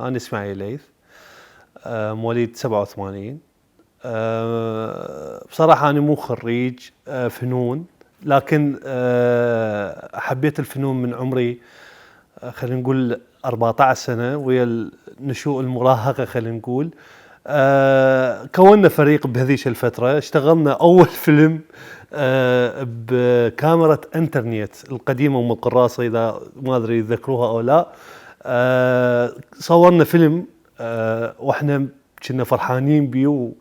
أنا إسماعيل ليث، مواليد 87. بصراحة أنا مو خريج فنون، لكن حبيت الفنون من عمري خلينا نقول 14 سنة ويا نشوء المراهقة. خلينا نقول كونا فريق بهذيش الفترة، اشتغلنا أول فيلم بكاميرا انترنت القديمة أم القراصة، إذا ما أدري يذكروها أو لا. صورنا فيلم وإحنا كنا فرحانين بيه،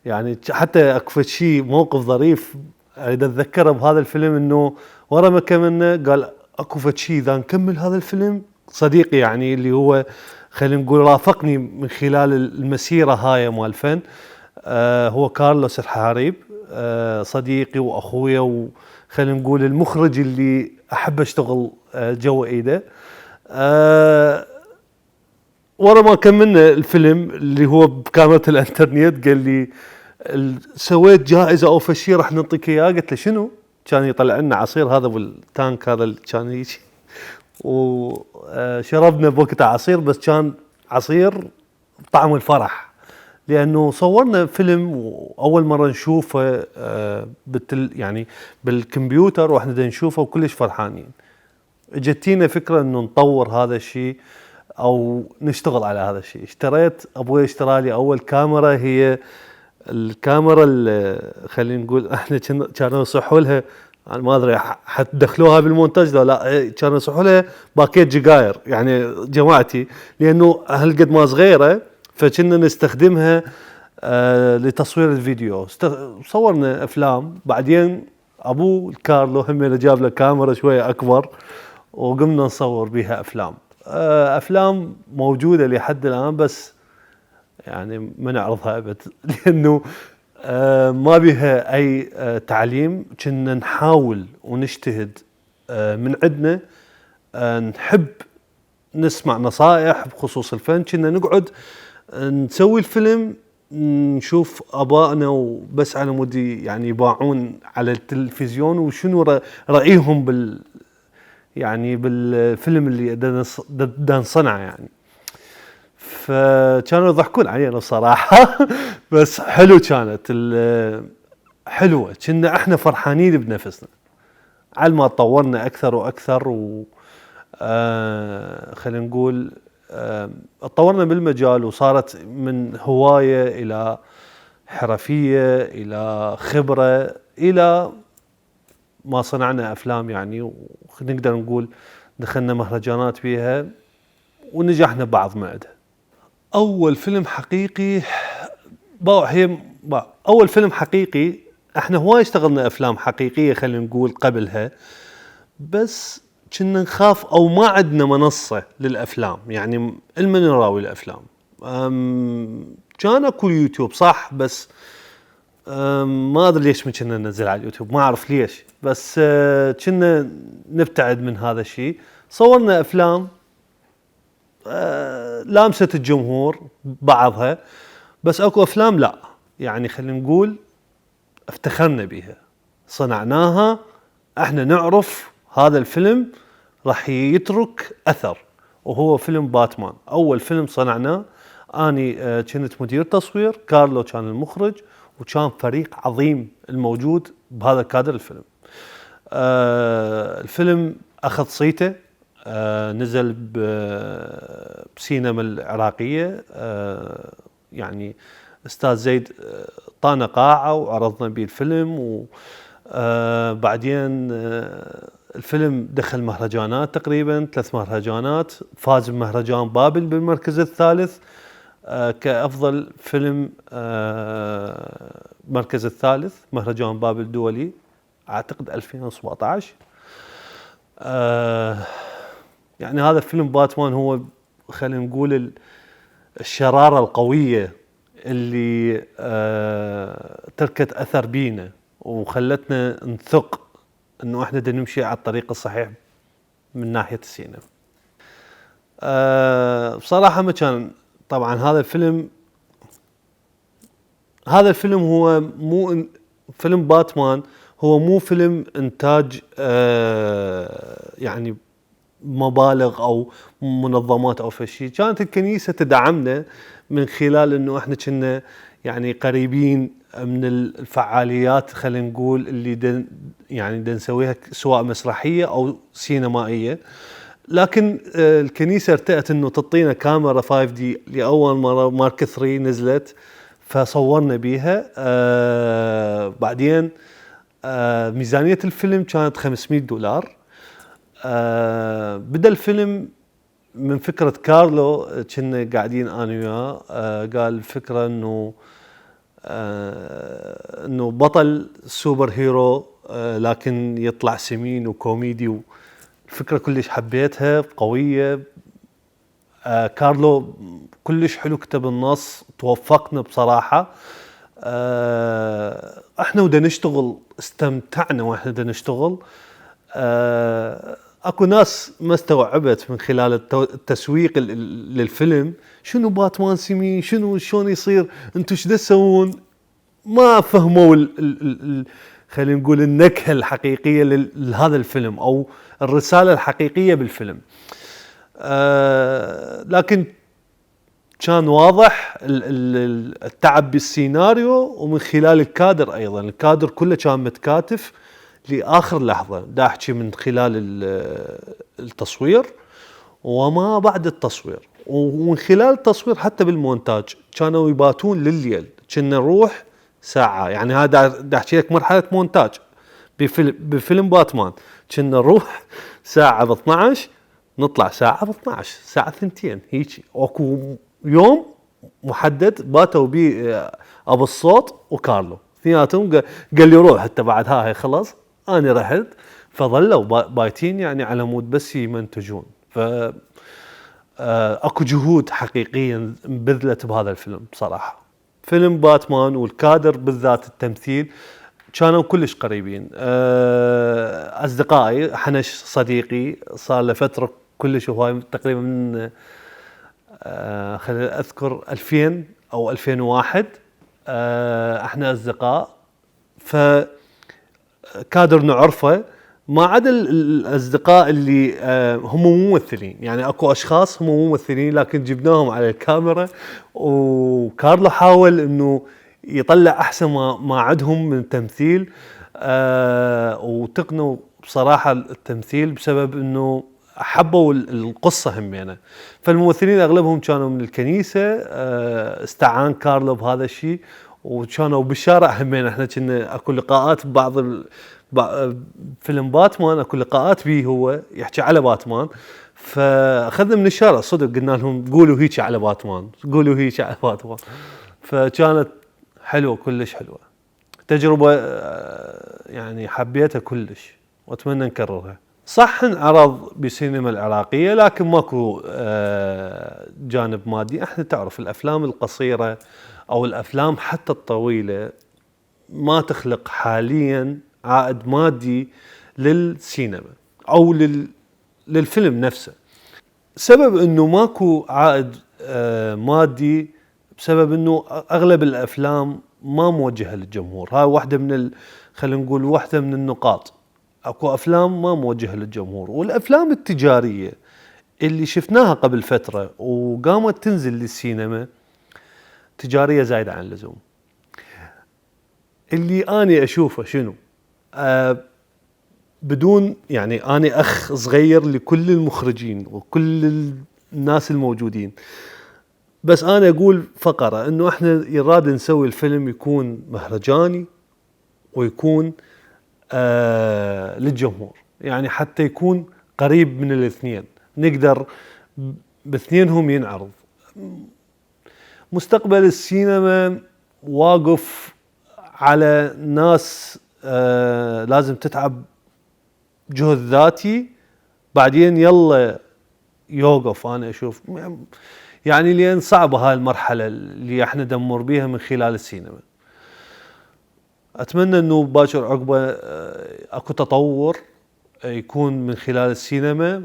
يعني حتى أكو شيء موقف ظريف أريد أتذكره بهذا الفيلم، إنه ورا ما كملنا قال أكو شيء إذا نكمل هذا الفيلم. صديقي يعني اللي هو خلينا نقول رافقني من خلال المسيرة هاي مال الفن، هو كارلوس الحاريب، صديقي وأخويا، وخلينا نقول المخرج اللي أحب أشتغل جوا إيده. ورا ما كملنا الفيلم اللي هو بكاميرا الانترنت قال لي سويت جائزة أو فشي راح نعطيك إياه. قلت له شنو؟ كان يطلع لنا عصير هذا بالتانك هذا اللي كان يجي، وشربنا بوقتها عصير، بس كان عصير طعم الفرح، لأنه صورنا فيلم وأول مرة نشوفه يعني بالكمبيوتر، وإحنا دا نشوفه وكلش فرحانين. اجتينا فكرة إنه نطور هذا الشيء أو نشتغل على هذا الشيء. اشتريت أبوي اشترى لي أول كاميرا، هي الكاميرا اللي خلينا نقول احنا كانوا يصحوا لها، انا ما ادري حتدخلوها بالمونتاج لا، كانوا يصحوا لها باكيت جيجاير يعني جماعتي، لانه هالقد ما صغيره فكنا نستخدمها لتصوير الفيديو. صورنا افلام. بعدين ابو الكارلو هم جاب له كاميرا شويه اكبر وقمنا نصور بها افلام. افلام موجوده لحد الان، بس يعني ما نعرضها ابد لانه ما بها اي تعليم. كنا نحاول ونجتهد من عندنا، نحب نسمع نصائح بخصوص الفن. كنا نقعد نسوي الفيلم، نشوف ابائنا وبس على مود يعني يباعون على التلفزيون وشنو رايهم يعني بالفيلم اللي دا نصنعه يعني. فكانوا يضحكون علينا الصراحة بس حلو، كانت حلوة، كنا احنا فرحانين بنفسنا على ما تطورنا أكثر وأكثر. خلينا نقول تطورنا بالمجال، وصارت من هواية إلى حرفية إلى خبرة إلى ما صنعنا أفلام يعني، ونقدر نقول دخلنا مهرجانات فيها ونجحنا بعض ما عندها. أول فيلم حقيقي أول فيلم حقيقي، احنا هواي اشتغلنا أفلام حقيقية خلينا نقول قبلها، بس كنا نخاف أو ما عندنا منصة للأفلام، يعني المن نراوي الأفلام. كان أكو يوتيوب صح، بس ما أدري ليش ما كنا ننزل على اليوتيوب، ما أعرف ليش، بس كنا نبتعد من هذا الشيء. صورنا أفلام لامست الجمهور بعضها، بس اكو افلام لا، يعني خلينا نقول افتخرنا بيها، صنعناها، احنا نعرف هذا الفيلم راح يترك اثر، وهو فيلم باتمان. اول فيلم صنعناه اني كنت مدير تصوير، كارلو كان المخرج، وكان فريق عظيم الموجود بهذا كادر الفيلم. الفيلم اخذ صيته، نزل بسينما العراقية، يعني استاذ زيد طانا قاعة وعرضنا به الفيلم. وبعدين الفيلم دخل مهرجانات، تقريبا 3 مهرجانات، فاز بمهرجان بابل بالمركز الثالث كأفضل فيلم، المركز الثالث مهرجان بابل دولي اعتقد 2017. يعني هذا فيلم باتمان هو خلينا نقول الشرارة القوية اللي تركت أثر بينا وخلتنا نثق إنه إحنا بدنا نمشي على الطريق الصحيح من ناحية السينما. بصراحة ما كان طبعا هذا الفيلم هو مو فيلم باتمان، هو مو فيلم إنتاج يعني مبالغ او منظمات او فشي. كانت الكنيسه تدعمنا من خلال انه احنا كنا يعني قريبين من الفعاليات، خلينا نقول اللي يعني نسويها سواء مسرحيه او سينمائيه. لكن الكنيسه ارتأت انه تعطينا كاميرا 5D لاول مره، مارك 3 نزلت فصورنا بيها. بعدين ميزانيه الفيلم كانت $500. بدأ الفيلم من فكرة كارلو، كنا قاعدين أنا وياه. قال الفكرة إنه بطل سوبر هيرو لكن يطلع سمين وكوميدي، الفكرة كلش حبيتها، قوية. كارلو كلش حلو كتب النص، توفقنا بصراحة. احنا ودا نشتغل استمتعنا واحنا دا نشتغل. اكو ناس ما استوعبت من خلال التسويق للفيلم شنو باتمان سمين، شنو شلون يصير، انتم ايش تسوون. ما فهموا خلينا نقول النكهة الحقيقية لهذا الفيلم او الرسالة الحقيقية بالفيلم. لكن كان واضح التعب بالسيناريو، ومن خلال الكادر ايضا، الكادر كله كان متكاتف لاخر لحظه. دا احكي من خلال التصوير وما بعد التصوير، ومن خلال التصوير حتى بالمونتاج كانوا يباتون لليل. كنا نروح ساعه، يعني هذا دا احكي لك مرحله مونتاج بفيلم باتمان. كنا نروح ساعه ب 12 نطلع ساعه ب 12 ساعه 2 هيك. اكو يوم محدد باتوا بيه ابو الصوت وكارلو اثنيناتهم. قال لي روح حتى بعد هاي خلص. انا رحت، فظلوا بايتين يعني على مود بس يمنتجون. ف اكو جهود حقيقيا بذلت بهذا الفيلم بصراحه. فيلم باتمان والكادر بالذات التمثيل كانوا كلش قريبين. اصدقائي، حنش صديقي صار له فتره كلش هواي، تقريبا من خليني اذكر 2000 او 2001 احنا اصدقاء. فكادر نعرفه، ما عدا الاصدقاء اللي هم مو ممثلين. يعني اكو اشخاص هم مو ممثلين لكن جبناهم على الكاميرا، وكارلو حاول انه يطلع احسن ما عندهم من تمثيل. وتقنوا بصراحه التمثيل بسبب انه حبوا القصه همينه. فالممثلين اغلبهم كانوا من الكنيسه. استعان كارلو بهذا الشيء، وكانوا بالشارع همين. احنا كنا اكو لقاءات ببعض فيلم باتمان، اكو لقاءات بيه هو يحكي على باتمان، فاخذنا من الشارع صدق قلنا لهم قولوا هيك على باتمان، قولوا هيك على باتمان. فكانت حلوه، كلش حلوه تجربه. يعني حبيتها كلش واتمنى نكررها. صح انعرض بسينما العراقية لكن ماكو جانب مادي. احنا تعرف الافلام القصيرة او الافلام حتى الطويلة ما تخلق حاليا عائد مادي للسينما او للفيلم نفسه. سبب انه ماكو عائد مادي بسبب انه اغلب الافلام ما موجهة للجمهور. هاي واحدة من خلينا نقول واحدة من النقاط. اكو افلام ما موجهة للجمهور، والافلام التجارية اللي شفناها قبل فترة وقامت تنزل للسينما تجارية زايدة عن اللزوم. اللي اني اشوفه شنو؟ بدون يعني اني اخ صغير لكل المخرجين وكل الناس الموجودين، بس انا اقول فقرة انه احنا يراد نسوي الفيلم يكون مهرجاني ويكون للجمهور، يعني حتى يكون قريب من الاثنين، نقدر باثنينهم ينعرض. مستقبل السينما واقف على ناس لازم تتعب جهد ذاتي بعدين يلا يوقف. انا اشوف يعني لين صعبة هاي المرحلة اللي احنا نمر بيها من خلال السينما. اتمنى انه باكر عقبه اكو تطور يكون من خلال السينما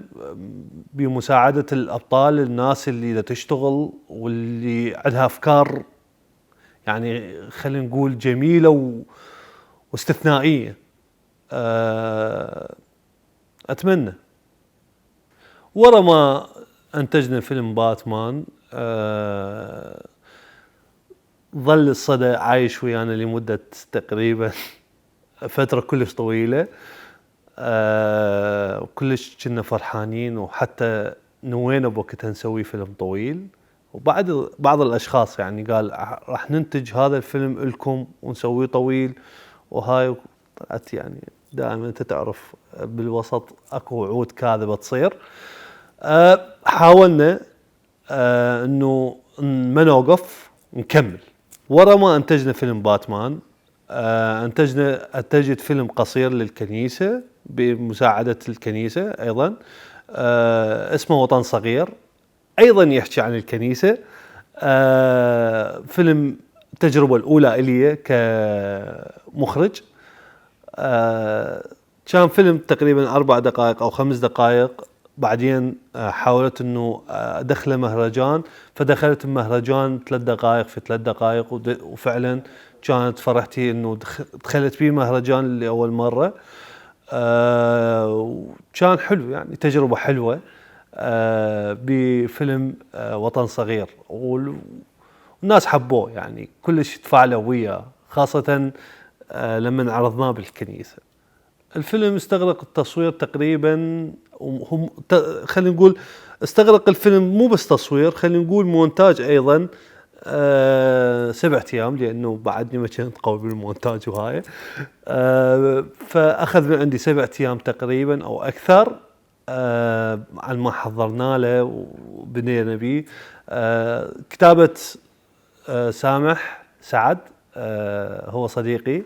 بمساعدة الابطال، الناس اللي تشتغل واللي عندها افكار يعني خلينا نقول جميلة واستثنائية. اتمنى ورا ما انتجنا فيلم باتمان ظل الصدى عايش ويانا لمدة تقريبا فترة كلش طويلة. كلش كنا فرحانين، وحتى نوينا بوقتها نسوي فيلم طويل. وبعد بعض الاشخاص يعني قال راح ننتج هذا الفيلم لكم ونسويه طويل، وهاي طلعت يعني دائما انت تعرف بالوسط اكو وعود كاذبة تصير. حاولنا انه ما نوقف نكمل. ورا ما انتجنا فيلم باتمان انتجت فيلم قصير للكنيسة بمساعدة الكنيسة ايضا، اسمه وطن صغير، ايضا يحكي عن الكنيسة. فيلم التجربة الاولى الي كمخرج. كان فيلم تقريبا 4 دقائق او 5 دقائق. بعدين حاولت انه ادخله مهرجان، فدخلت المهرجان 3 دقائق في 3 دقائق، وفعلا كانت فرحتي انه دخلت فيه مهرجان لاول مرة. كان حلو يعني تجربة حلوة بفيلم وطن صغير، والناس حبوه يعني كلش تفاعلوا وياه، خاصة لما عرضناه بالكنيسة. الفيلم استغرق التصوير تقريبا، هم خلينا نقول استغرق الفيلم مو بس تصوير، خلينا نقول مونتاج ايضا 7 ايام، لانه بعدني ما كنت قوي بالمونتاج وهاي. فاخذ من عندي 7 ايام تقريبا او اكثر على ما حضرنا له وبنينا به. كتابة سامح سعد هو صديقي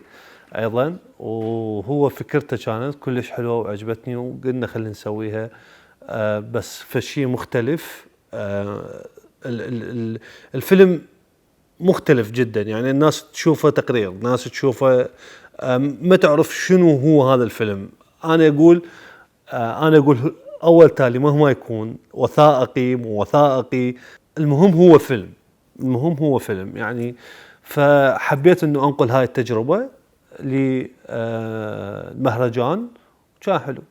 ايضا، وهو فكرته كانت كلش حلوه وعجبتني، وقلنا خلينا نسويها بس في شيء مختلف. الفيلم مختلف جدا، يعني الناس تشوفه تقرير، الناس تشوفه ما تعرف شنو هو هذا الفيلم. انا اقول اول تالي مهما يكون وثائقي مو وثائقي، المهم هو فيلم يعني. فحبيت انه انقل هاي التجربة للمهرجان، كان حلو.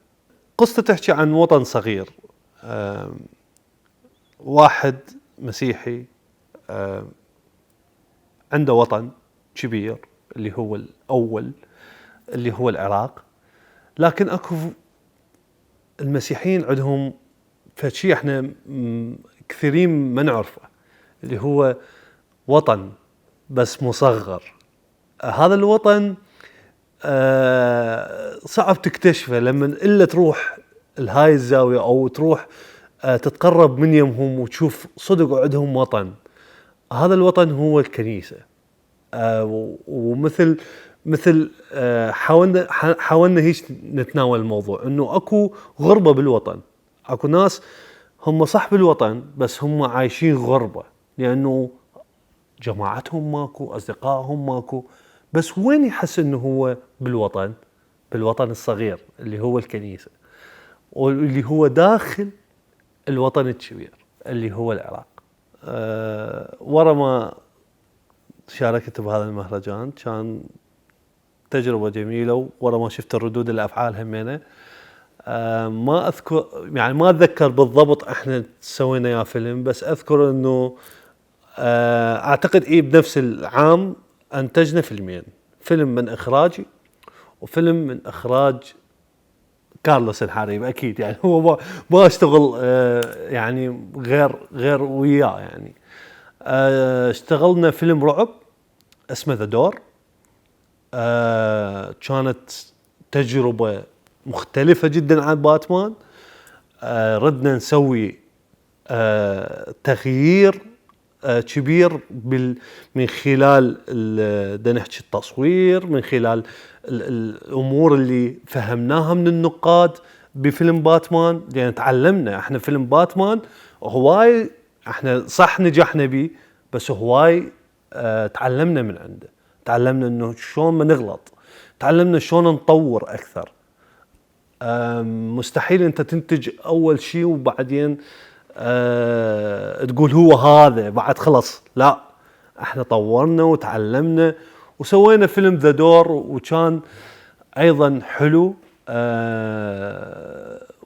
قصته تحكي عن وطن صغير، واحد مسيحي عنده وطن كبير اللي هو الأول، اللي هو العراق. لكن اكو المسيحيين عندهم فشي احنا كثيرين ما نعرفه، اللي هو وطن بس مصغر. هذا الوطن صعب تكتشفه لما إلا تروح لهاي الزاوية أو تروح تتقرب من يمهم وتشوف صدق عندهم وطن. هذا الوطن هو الكنيسة. ومثل حاولنا هيك نتناول الموضوع، انه اكو غربة بالوطن. اكو ناس هم صح بالوطن بس هم عايشين غربة، لانه جماعتهم ماكو، اصدقائهم ماكو، بس وين يحس انه هو بالوطن الصغير اللي هو الكنيسة، واللي هو داخل الوطن الكبير اللي هو العراق. ورا ما شاركت بهذا المهرجان كان تجربة جميلة، ورا ما شفت الردود الأفعال همينة. ما أذكر يعني ما أتذكر بالضبط إحنا سوينا يا فيلم، بس أذكر إنه أعتقد بنفس العام أنتجنا فيلمين، فيلم من إخراجي وفيلم من إخراج كارلوس الحريب. أكيد يعني هو ما أشتغل يعني غير وياه يعني. اشتغلنا فيلم رعب اسمه ذا دور. كانت تجربة مختلفة جدا عن باتمان. ردنا نسوي تغيير كبير من خلال نحكي التصوير، من خلال الأمور اللي فهمناها من النقاد بفيلم باتمان. يعني تعلمنا احنا فيلم باتمان هواي، احنا صح نجحنا بيه بس هواي تعلمنا من عنده. تعلمنا انه شلون ما نغلط، تعلمنا شلون نطور اكثر. مستحيل انت تنتج اول شيء وبعدين تقول هو هذا بعد خلص. لا، احنا طورنا وتعلمنا وسوينا فيلم ذا دور، وكان ايضا حلو.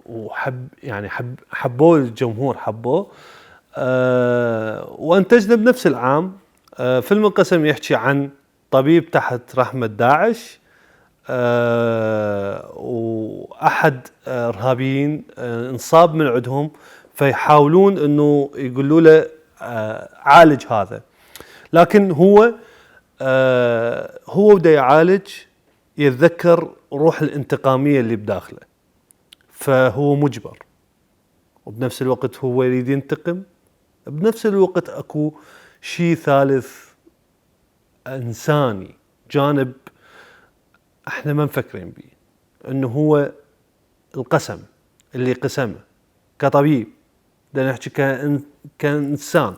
وحب يعني حبوه الجمهور حبوه. وانتجنا بنفس العام. فيلم القسم يحكي عن طبيب تحت رحمة داعش، واحد ارهابيين انصاب من عندهم، فيحاولون انه يقولوا له عالج هذا، لكن هو بده يعالج يتذكر روح الانتقامية اللي بداخله، فهو مجبر، وبنفس الوقت هو يريد ينتقم، بنفس الوقت اكو شيء ثالث انساني، جانب احنا ما مفكرين بيه، انه هو القسم اللي قسمه كطبيب، بدنا نحكي كإنسان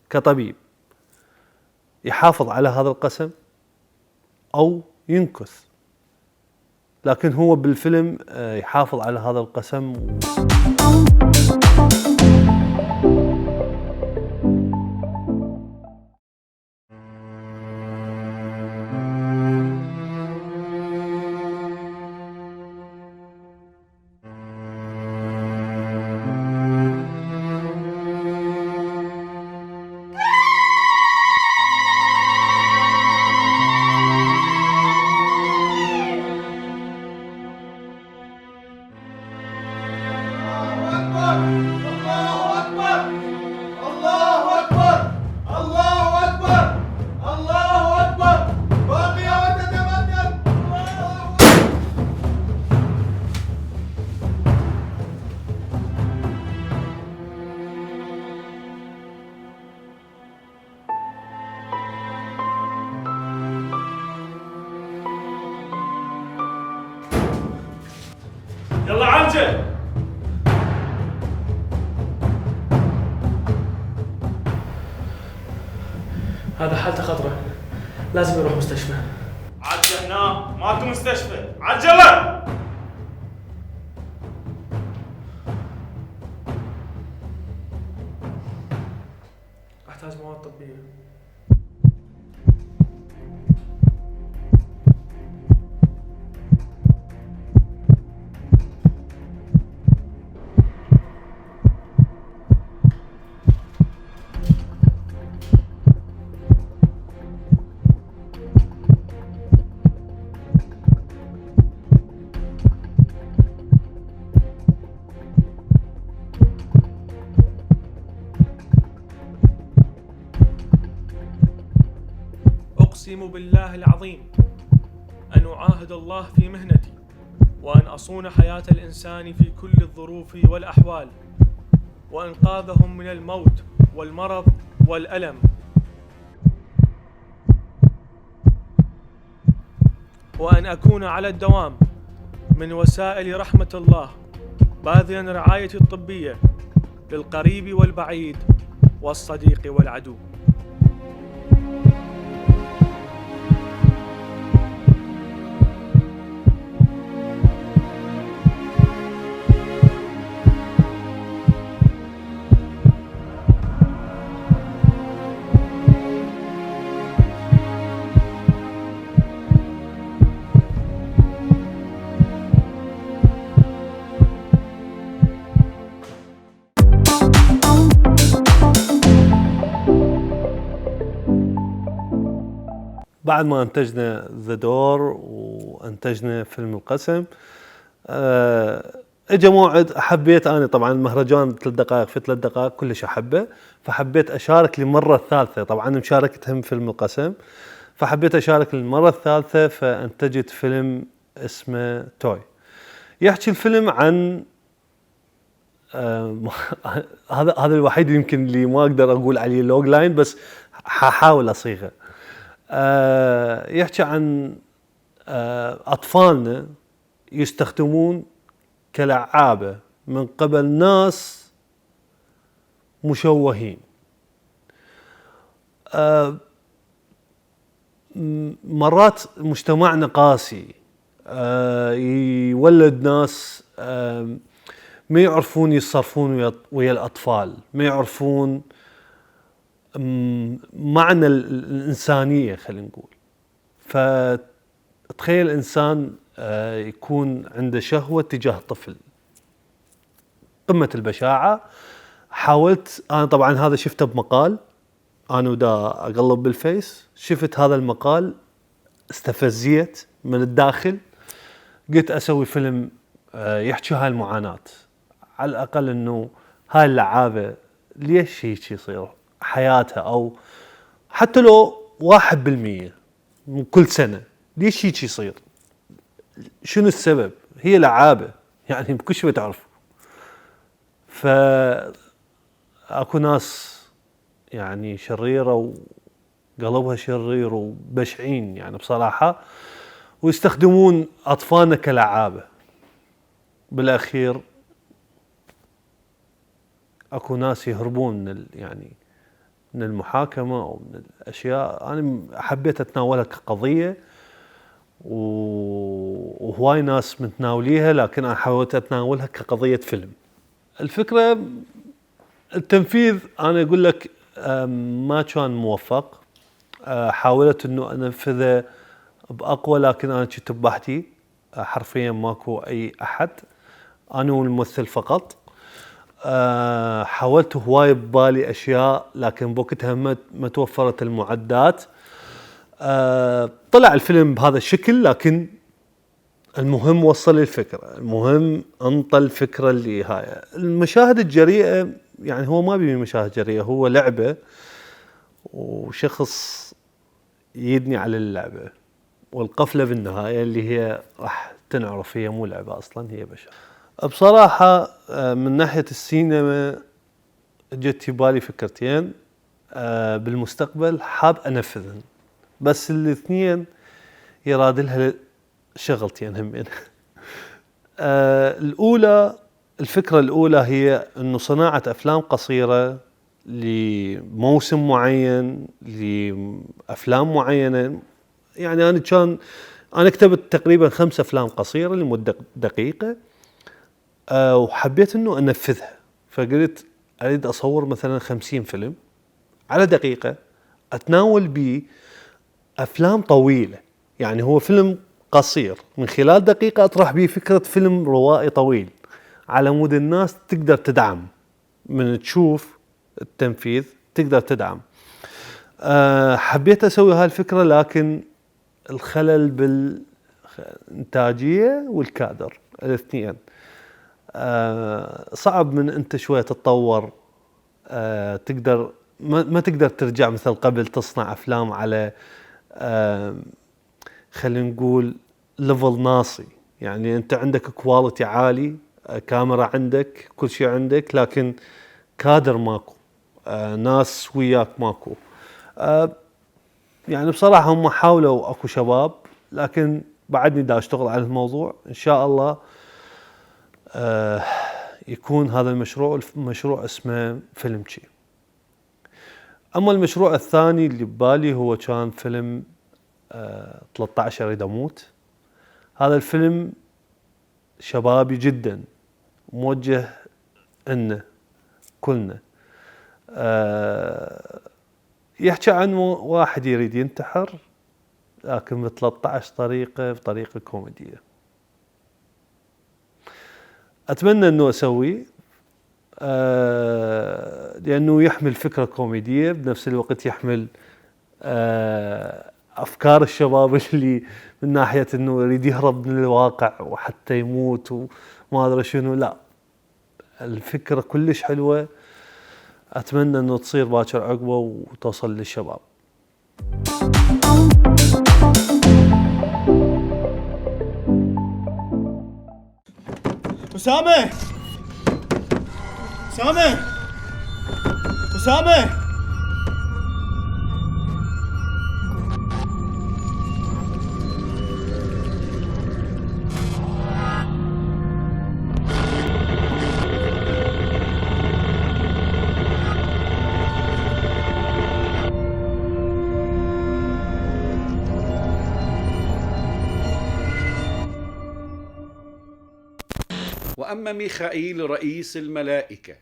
كطبيب يحافظ على هذا القسم او ينكث، لكن هو بالفيلم يحافظ على هذا القسم. يلا عالجه. هذا حالته خطرة، لازم يروح مستشفى. عالجه هنا، ماكو مستشفى، عجله. احتاج مواد طبية. أقسم بالله العظيم أن أعاهد الله في مهنتي وأن أصون حياة الإنسان في كل الظروف والأحوال، وإنقاذهم من الموت والمرض والألم، وأن أكون على الدوام من وسائل رحمة الله باذلا رعايتي الطبية للقريب والبعيد والصديق والعدو. بعد ما انتجنا ذا دور وانتجنا فيلم القسم، اجى موعد. حبيت انا طبعا المهرجان 3 دقائق في 3 دقائق كلش احبه، فحبيت اشارك للمره الثالثه. طبعا مشاركة هم فيلم القسم، فحبيت اشارك للمره الثالثه، فانتجت فيلم اسمه توي. يحكي الفيلم عن هذا الوحيد يمكن اللي ما اقدر اقول عليه لوج لاين، بس حاحاول اصيغه. يحكي عن أطفالنا يستخدمون كلعابة من قبل ناس مشوهين. مرات مجتمعنا قاسي، يولد ناس ما يعرفون يتصرفون ويا الأطفال، ما يعرفون معنى الإنسانية خلينا نقول. فتخيل إنسان يكون عنده شهوة تجاه طفل، قمة البشاعة. حاولت أنا طبعا هذا شفته بمقال، أنا ودا أقلب بالفيس شفت هذا المقال، استفزيت من الداخل، قلت أسوي فيلم يحكي هاي المعاناة. على الأقل إنه هاي اللعابة ليش هيك يصير حياتها، أو حتى لو 1% من كل سنة ليش هيك يصير، شنو السبب؟ هي لعابة يعني بكل شيء بتعرف. فأكو ناس يعني شريرة وقلبها شرير وبشعين يعني بصراحة، ويستخدمون أطفالنا كلعابة. بالأخير أكو ناس يهربون من يعني من المحاكمة أو من الأشياء. أنا حبيت أتناولها كقضية، وهواي ناس متناوليها، لكن أنا حاولت أتناولها كقضية فيلم. الفكرة التنفيذ أنا أقول لك ما كان موفق. حاولت أنه أنفذه بأقوى، لكن أنا كنت ببحثي حرفيا ماكو أي أحد، أنا والممثل فقط. حاولت هواي ببالي أشياء، لكن بوقتها ما توفرت المعدات. طلع الفيلم بهذا الشكل، لكن المهم وصل الفكرة، المهم انطى الفكرة اللي هاي المشاهد الجريئة. يعني هو ما بيبي مشاهد جريئة، هو لعبة وشخص يدني على اللعبة، والقفلة بالنهاية اللي هي راح تنعرف هي مو لعبة أصلا، هي بشر. بصراحة من ناحية السينما جت بالي فكرتين بالمستقبل حاب أنفذهن، بس الاثنين يراد لها شغلتين همين. الفكرة الأولى هي أنه صناعة أفلام قصيرة لموسم معين، لأفلام معينة. يعني أنا كتبت تقريبا 5 أفلام قصيرة لمدة دقيقة، وحبيت أنه أنفذها. فقلت أريد أصور مثلا 50 فيلم على دقيقة، أتناول به أفلام طويلة. يعني هو فيلم قصير من خلال دقيقة أطرح به فكرة فيلم روائي طويل، على مود الناس تقدر تدعم من تشوف التنفيذ، تقدر تدعم. حبيت أسوي هاي الفكرة، لكن الخلل بالإنتاجية والكادر الاثنين. صعب من أنت شوية تتطور، تقدر ما تقدر ترجع مثل قبل تصنع أفلام على خلينا نقول ليفل ناصي. يعني أنت عندك كواليتي عالي، كاميرا عندك، كل شيء عندك، لكن كادر ماكو، ناس وياك ماكو. يعني بصراحة هم حاولوا، أكو شباب، لكن بعدني دا أشتغل على الموضوع. إن شاء الله يكون هذا المشروع اسمه فيلم شي. أما المشروع الثاني اللي ببالي هو كان فيلم 13 أريد أموت. هذا الفيلم شبابي جدا، موجه إنه كلنا. يحكي عن واحد يريد ينتحر، لكن ب13 طريقة، بطريقة كوميدية. أتمنى أنه أسويه، لأنه يحمل فكرة كوميدية، بنفس الوقت يحمل أفكار الشباب اللي من ناحية أنه يريد يهرب من الواقع وحتى يموت وما أدري شنو. لا، الفكرة كلش حلوة، أتمنى أنه تصير باكر عقبة وتوصل للشباب. أسامة! أسامة! أسامة! وأما ميخائيل رئيس الملائكة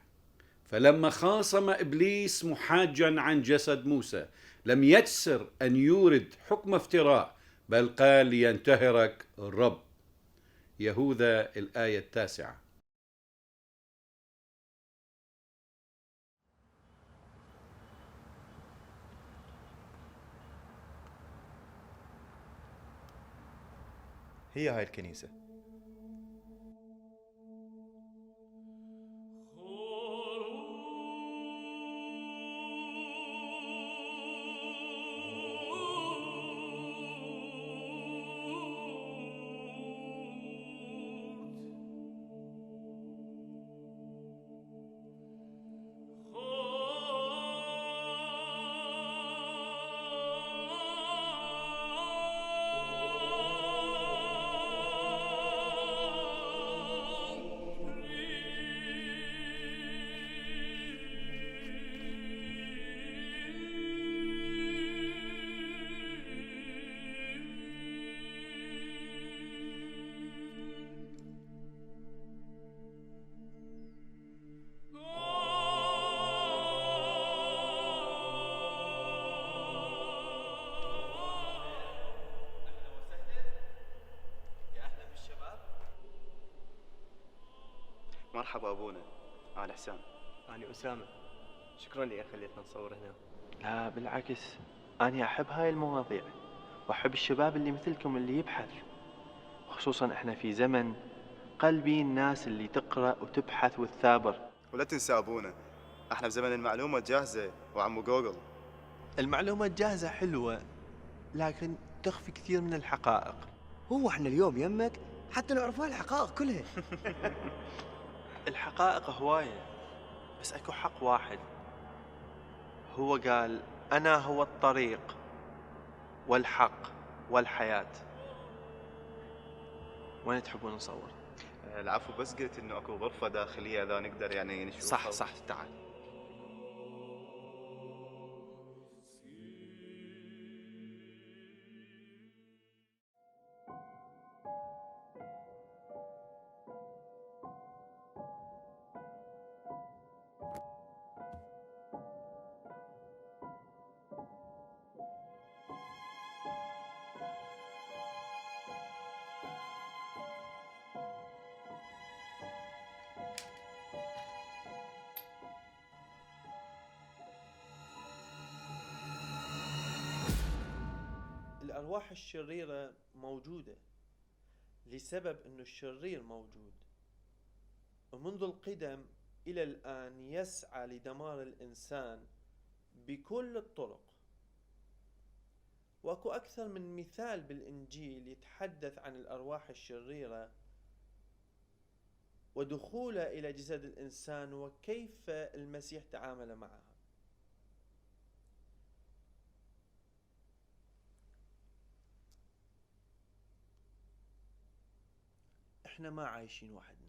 فلما خاصم إبليس محاجا عن جسد موسى لم يجسر أن يورد حكم افتراء، بل قال لينتهرك الرب. يهوذا الآية 9. هي هاي الكنيسة. مرحبا أبونا، أنا حسام. أنا أسامة. شكرا لي خليتنا نصور هنا. لا بالعكس، أنا أحب هاي المواضيع وأحب الشباب اللي مثلكم اللي يبحث، خصوصا إحنا في زمن قلبي الناس اللي تقرأ وتبحث وتثابر. ولا تنسى أبونا، احنا بزمن المعلومة جاهزة وعمو جوجل. المعلومات جاهزة حلوة، لكن تخفي كثير من الحقائق. هو احنا اليوم يمك حتى نعرف هاي الحقائق كلها. الحقائق هواية، بس أكو حق واحد. هو قال أنا هو الطريق والحق والحياة. وين تحبون نصور؟ العفو، بس قلت انه اكو غرفة داخلية اذا نقدر يعني نشوفها. صح تعال. الأرواح الشريرة موجودة لسبب أنه الشرير موجود، ومنذ القدم إلى الآن يسعى لدمار الإنسان بكل الطرق. وأكو أكثر من مثال بالإنجيل يتحدث عن الأرواح الشريرة ودخولها إلى جسد الإنسان وكيف المسيح تعامل معها. احنا ما عايشين وحدنا.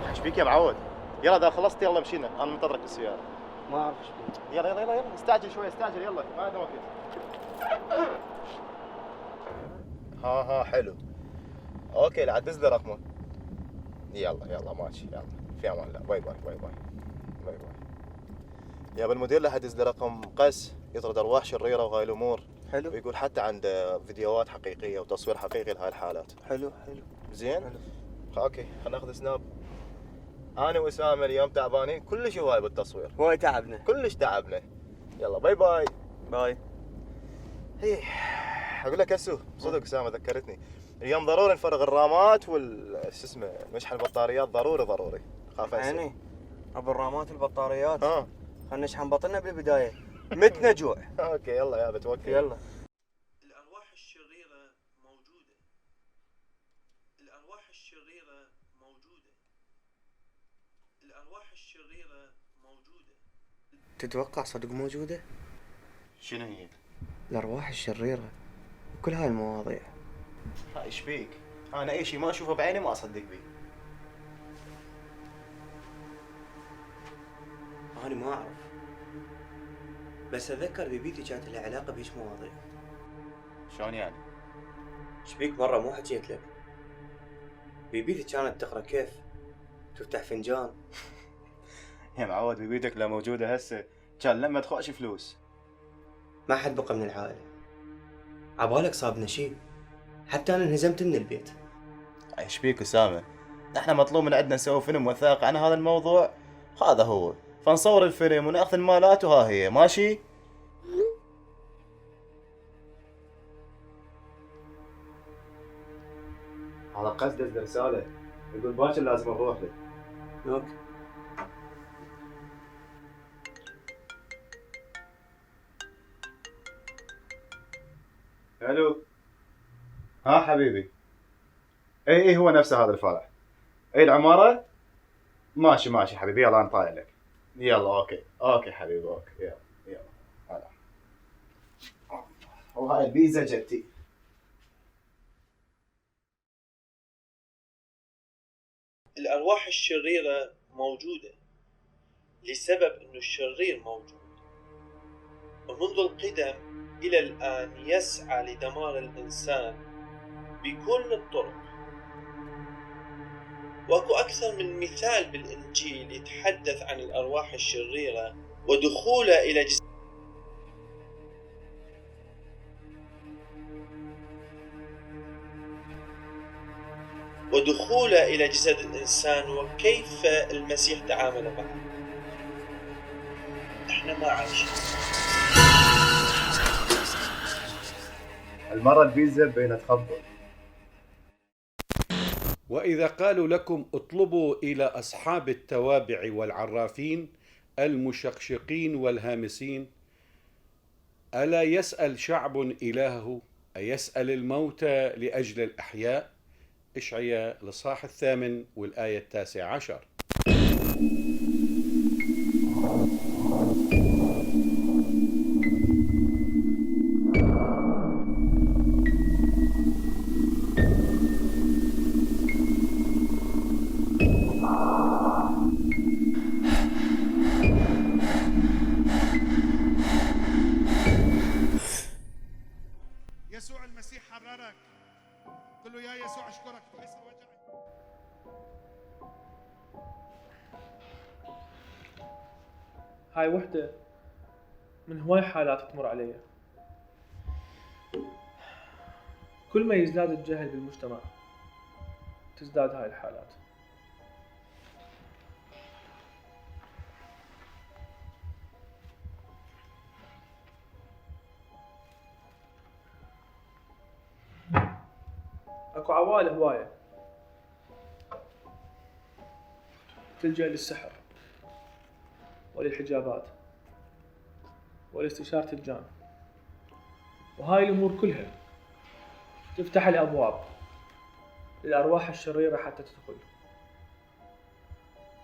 ايش بيك يا معود؟ يلا اذا خلصت يلا مشينا، انا منتظرك بالسيارة. ما اعرف ايش بيه. يلا استعجل شوي، استعجل يلا، ما عندنا وقت. ها حلو. اوكي لا دز لي رقمه. يلا ماشي، يلا في امان الله. باي باي. يا بالمدير لا دز لي رقم قس يطرد ارواح شريره وهاي الامور. حلو. ويقول حتى عنده فيديوهات حقيقيه وتصوير حقيقي لهاي الحالات. حلو. زين؟ حلو. اوكي خلينا ناخذ سناب. انا واسامه اليوم تعبانين كلش هواي بالتصوير. هواي تعبنا. كلش تعبنا. يلا باي. هي اقول لك اسو صدق اسامه ذكرتني اليوم ضروري نفرغ الرامات شو اسمه مشحن البطاريات ضروري. خاف انسى. يعني ابو الرامات البطاريات. خلينا نشحن بطلنا بالبدايه. متنا جوع. اوكي يلا يا بتوكل. يلا. الأرواح الشريرة موجودة. الأرواح الشريرة موجودة. تتوقع صدق موجوده؟ شنو هي؟ الأرواح الشريرة وكل هاي المواضيع. ها ايش بيك؟ انا اي شيء ما اشوفه بعيني ما اصدق بيه. أنا ما أعرف، بس أتذكر بيبيتي كانت لها علاقة بهيج مواضيع. شلون يعني؟ شبيك مرة مو حكيت لك؟ بيبيتي كانت تقرأ كيف تفتح فنجان. يا معود بيبيتك لا موجودة هسه، كان لما تخوش فلوس. ما حد بقى من العائلة، عبالك صابنا شيء، حتى أنا انهزمت من البيت. ايش بيك اسامة؟ احنا مطلوب من عندنا نسوي فيلم وثائقي عن هذا الموضوع، هذا هو، فنصور الفيلم وناخذ المالات وها هي ماشي. هذا قصد رسالة، يقول باكر لازم نروح له. لوك الو. ها حبيبي. اي هو نفسه هذا الفرع. اي العمارة. ماشي ماشي حبيبي، يلا انا طالع لك. يلا اوكي حبيبي اوكي يلا هلا. وهاي البيتزا جدتي. الأرواح الشريرة موجودة لسبب أنه الشرير موجود، ومنذ القدم إلى الآن يسعى لدمار الإنسان بكل الطرق. وأكو أكثر من مثال بالإنجيل يتحدث عن الأرواح الشريرة ودخولها إلى جسد الإنسان وكيف المسيح تعامل معه. احنا ما عايشين. المرة البيتزا بين تخبط. وإذا قالوا لكم اطلبوا إلى أصحاب التوابع والعرافين المشقشقين والهامسين، ألا يسأل شعب إلهه؟ أيسأل الموتى لأجل الأحياء؟ إشعياء الإصحاح 8 والآية 19. يسوع المسيح حررك. قل له يا يسوع اشكرك تحس وجعي. هاي وحدة من هواي حالات تمر علي. كل ما يزداد الجهل بالمجتمع تزداد هاي الحالات. اكو عوائل هواية تلجأ للسحر وللحجابات ولاستشارة الجان، وهاي الأمور كلها تفتح الأبواب للأرواح الشريرة حتى تدخل.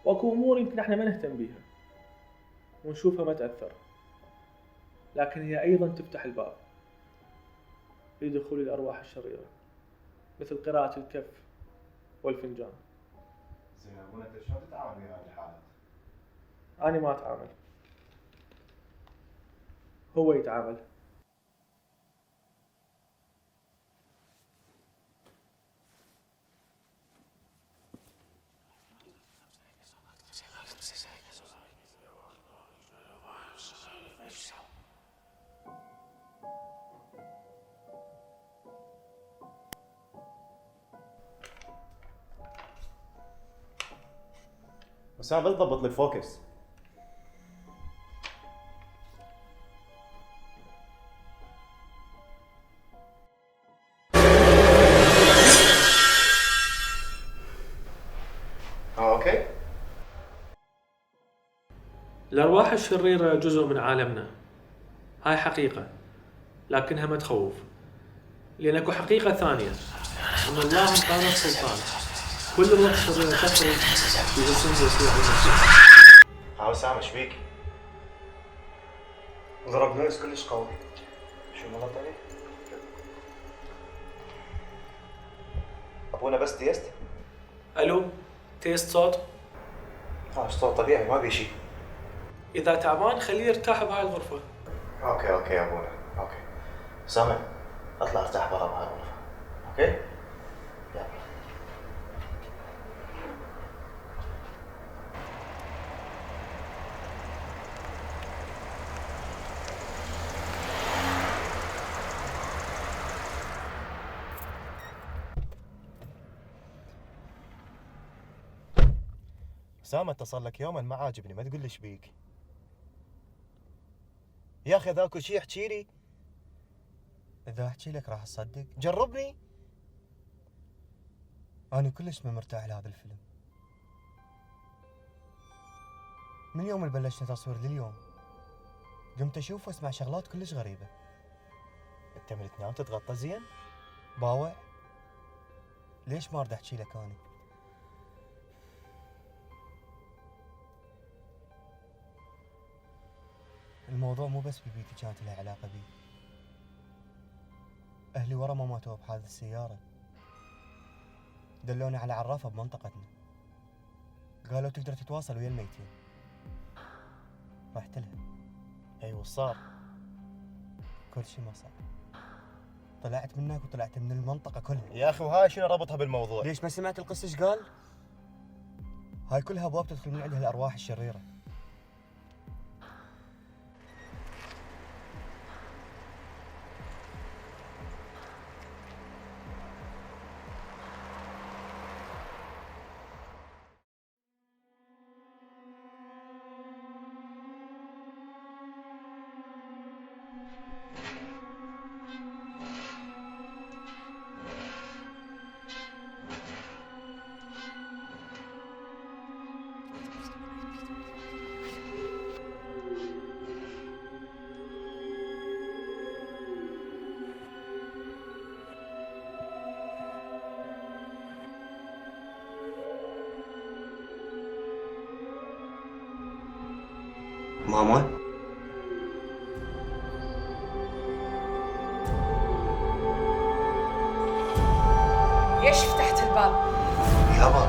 وأكو أمور يمكن احنا ما نهتم بيها ونشوفها ما تأثر، لكن هي أيضا تفتح الباب لدخول الأرواح الشريرة، مثل قراءة الكف والفنجان. زين ابونا انت شلون تتعامل مع هذه الحالات؟ أنا ما أتعامل، هو يتعامل. اسامة بالضبط لي فوكس. اوكي. الأرواح الشريرة جزء من عالمنا، هاي حقيقة لكنها ما تخوف، لأن اكو حقيقة ثانية، أن الله أعطانا السلطان. كل الروح الشريرة تخرج باسم يسوع المسيح. ها اسامة ايش بيك؟ وضرب نويز كلش قوي. شو مضبط عليه؟ ابونا بس تيست؟ الو، تيست صوت. صوت طبيعي ما بي شيء. اذا تعبان خليه يرتاح بهاي الغرفه. اوكي يا ابونا، اوكي. سامع، اطلع ارتاح برا بهاي الغرفة. اوكي؟ يلا. أسامة اتصل لك يوما ما عاجبني، ما تقول لي ايش بيك؟ يا اخي اذا اكو شيء احكي لي. اذا احكي لك راح تصدق؟ جربني. انا كلش ما مرتاح لهذا الفيلم. من يوم اللي بلشنا تصوير لليوم قمت اشوف واسمع شغلات كلش غريبة. انت من تنام تتغطى زين؟ باوع؟ ليش ما اريد احكي لك انا؟ الموضوع مو بس ببيتي كانت لها علاقة بي. أهلي ورا ما ماتوا بحادث السيارة دلوني على عرافة بمنطقتنا، قالوا تقدر تتواصل ويا الميتين. رحت لها. أيوة صار كل شي ما صار. طلعت منك وطلعت من المنطقة كلها. يا اخي وهاي شنو ربطها بالموضوع؟ ليش ما سمعت القصة ايش قال؟ هاي كلها أبواب تدخل من عندها الأرواح الشريرة. ماما؟ ليش فتحت الباب؟ يابا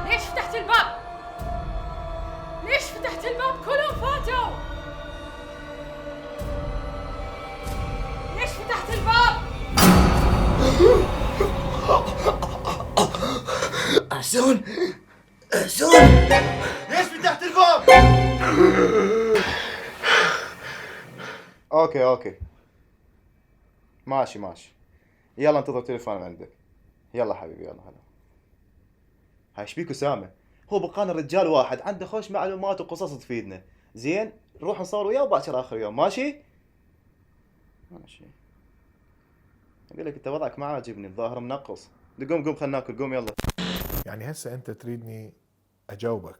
ليش فتحت الباب؟ ليش فتحت الباب؟ كلهم فاتوا. ليش فتحت الباب؟ أحسن ليش فتحت الباب؟ اوكي ماشي يلا انتظر تليفون من عندك. يلا حبيبي يلا. هلا هاي ايش بيك اسامه؟ هو بقانا رجال واحد عنده خوش معلومات وقصص تفيدنا. زين نروح نصور وياه وباكر اخر يوم. ماشي اقول لك انت وضعك ما عاجبني، الظاهر منقص. قوم خلنا ناكل. قوم يلا. يعني هسه انت تريدني اجاوبك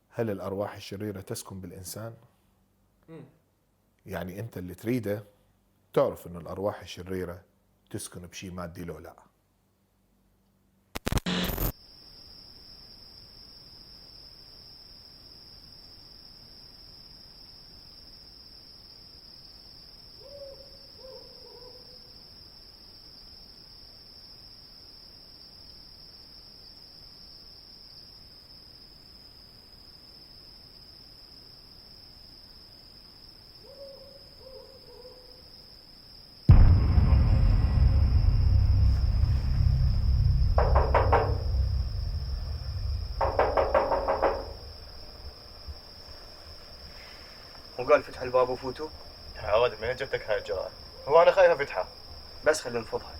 هل الارواح الشريره تسكن بالانسان؟ يعني انت اللي تريده تعرف انه الارواح الشريره تسكن بشيء مادي لو لا. وقال فتح الباب وفوتوا. عواد من جبتك هاي الجرأة؟ هو انا خايف افتحه. بس خلينا نفضها.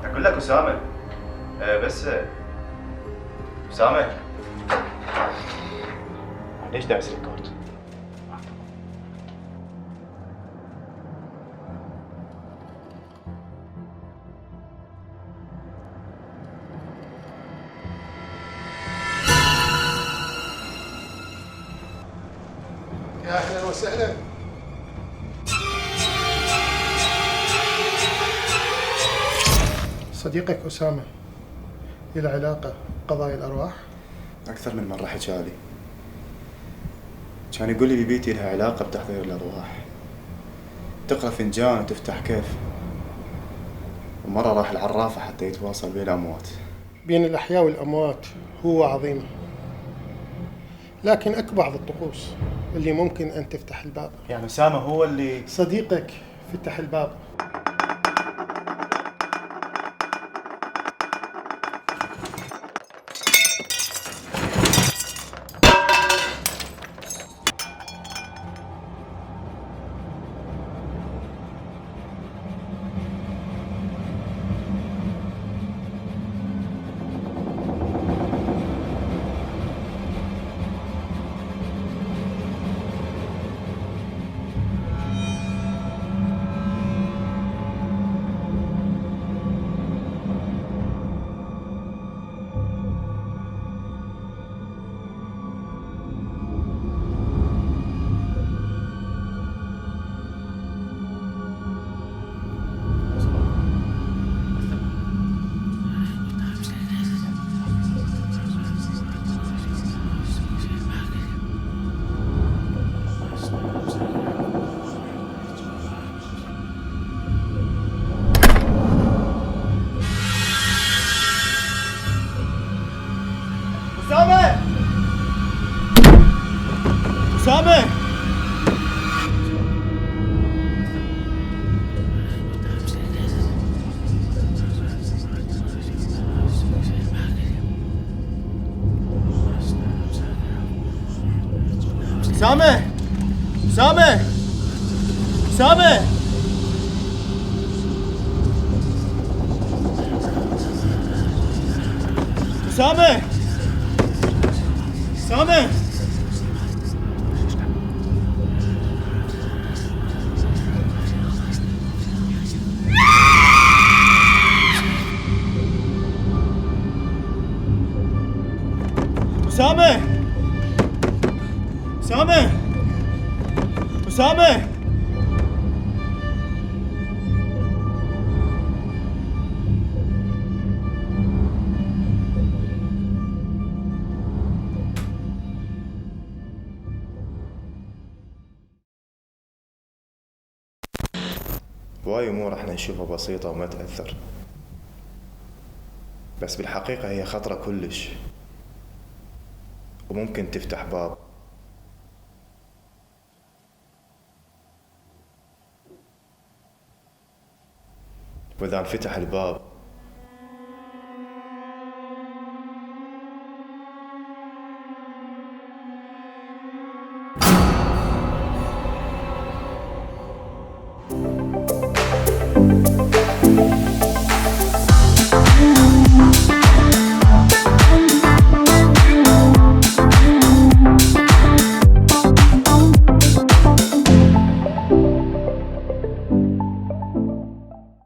اقول لك اسامه، بس اسامه ليش داعس ريكورد؟ يا اهلا وسهلا. صديقك أسامة له علاقة بقضايا الأرواح؟ أكثر من مرة حكالي، كان يقول لي ببيتي لها علاقة بتحضير الأرواح، تقرأ فنجان وتفتح كيف، ومرة راح العرافة حتى يتواصل بين الأموات. بين الأحياء والأموات هو عظيم، لكن أكو بعض الطقوس اللي ممكن أن تفتح الباب. يعني أسامة هو اللي صديقك فتح الباب. أسامة! أسامة! أسامة! أسامة! أسامة! أسامة! أسامة! أسامة! أسامة! هواي أمور احنا نشوفها بسيطة وما تأثر، بس بالحقيقة هي خطرة كلش، وممكن تفتح باب. وإذا انفتح الباب